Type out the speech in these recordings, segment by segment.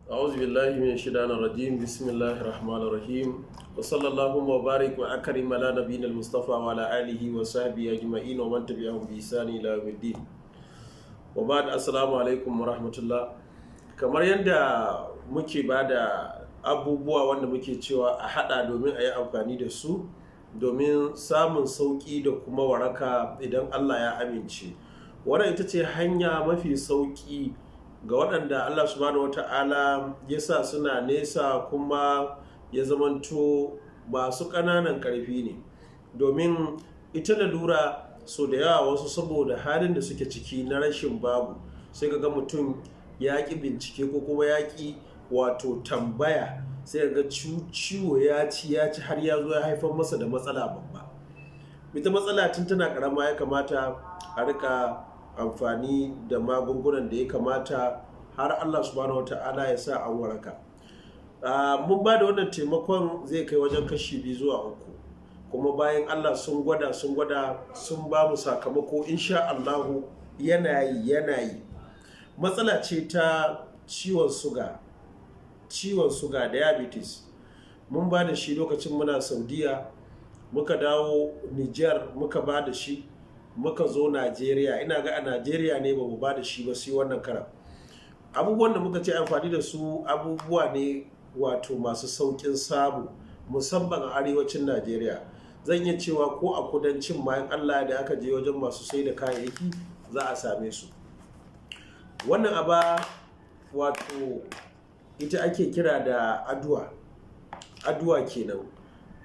أعوذ بالله من الشيطان الرجيم. بسم الله الرحمن الرحيم، وصلى الله وبارك وأكرم على نبينا المصطفى وعلى آله وصحبه أجمعين ومن تبعهم بإحسان إلى يوم الدين، وبعد، السلام عليكم ورحمة الله. Kamar yadda muke ba da abubuwa wanda muke cewa a hada domin a yi amfani da su domin samun sauƙi da kuma waraka idan Allah ya amince, wannan ita ce hanya mafi sauƙi ga waɗanda Allah Subhanahu wata'ala ya sa suna nesa kuma ya zamanto masu ƙananan ƙarfi ne. Domin ita lalura, so da yawa wasu saboda halin da suke ciki na rashin babu, sai ga mutum ya ƙi bincike ko kuma ya ƙi wato tambaya, sai ga ciwo ya ci ya ci har ya zo ya haifar masa da matsala babba. Ita matsala tun tana karama ya kamata a rika amfani da magungunan da ya kamata har Allah Subhanahu wata'ala ya sa an waraka. Mun ba da wannan taimakon zai kai wajen kashi biyu zuwa uku, kuma bayan Allah sun gwada, sun gwada, sun ba mu sakamako. Insha Allahu yana yi, yana yi. Matsala ce ta ciwon suga, ciwon suga, diabetes. Mun ba da shi lokacin muna Saudiya, muka dawo Niger muka ba da shi, muka zo Najeriya. Ina ga a Najeriya ne ba mu ba da shi ba sai wannan karan. Abubuwan da muka ce amfani da su abubuwa ne wato masu sauƙin samu, musamman a arewacin Najeriya. Zan iya cewa ko a kudancin ma, in Allah da aka je wajen masu sai da kayayyaki za a same su. Wannan aba wato ita ake kira da aduwa. Aduwa kenan,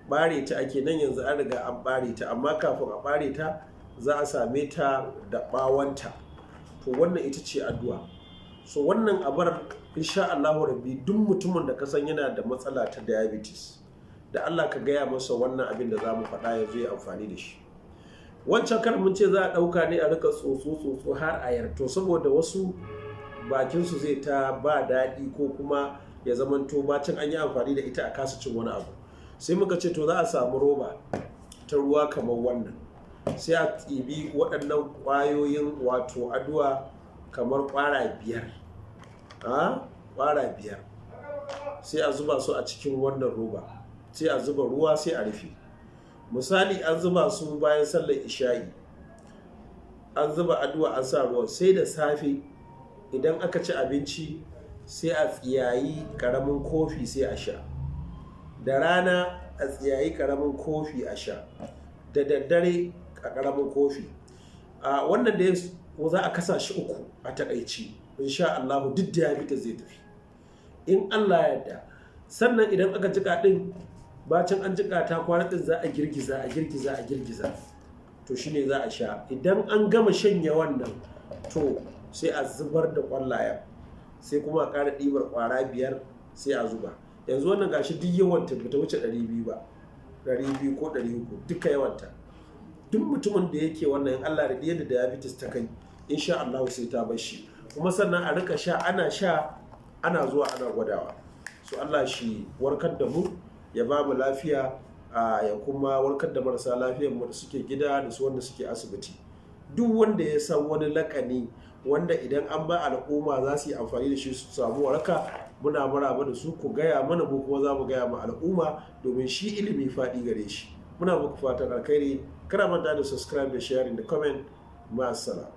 bare ta ake nan. Yanzu an riga an bare ta, amma kafin a bare ta za a same ta da bawanta. To wannan ita ce aduwa. So wannan abar, insha Allahu Rabbi, duk mutumin da ka san yana da matsala ta diabetes, da Allah ka gaya masa wannan abin da za mu faɗa ya zo ya amfani da shi. Wancan kar mun ce za a ɗauka ne a rika tsotso tsotso har a yarto, saboda wasu bakinsu zai ta ba daɗi ko kuma ya zamanto bacin an yi amfani da ita a kasa cin wani abu. Sai muka ce to za a samu roba ta ruwa kamar wannan, sai a ɗibi waɗannan ƙwayoyin wato aduwa kamar ƙwara 5, ƙwara 5, sai a zuba su a cikin wannan roba, sai a zuba ruwa, sai a rufe. Misali, an zuba su bayan sallar isha'i, an zuba aduwa, an sa ruwan, sai da safe idan aka ci abinci sai a tsiyayi karamin kofi sai a sha. Da rana a tsiyayi karamin kofi a sha. Da daddare a karamin kofi. A wannan da za a kasa shi uku a takaici, insha Allah duk diabetes zai tafi in Allah yarda. Sannan idan aka jika din, bacin an jika ta kwana din, za a girgiza, a girgiza, a girgiza, to shine za a sha. Idan an gama shanye wannan, to sai a zubar da kwallayen, sai kuma a ƙara ɗibar ƙwara 5 sai a zuba. Yanzu wannan gashi duk yawanta bata wuce 200 ba, 200 ko 300 duka yawanta. Duk mutumin da yake wannan, in Allah da yadda diabetes ta kai, insha Allah sai ta bar shi. Kuma sannan a rika sha, ana sha, ana zuwa ana gwadawa. So Allah shi warkar da mu, ya ba mu lafiya, ya kuma warkar da marasa lafiyar mu da suke gida da su wanda suke asibiti. Duk wanda ya san wani lakani wanda idan an ba al'umma za su yi amfani da shi su samu waraka, muna maraba da su. Ku gaya mana, mu kuma za mu gaya ma al'umma, domin shi ilimi faɗi gare shi. Muna muku fatan alkhairi. Kada manta da subscribe da sharing da comment. Ma'assalam.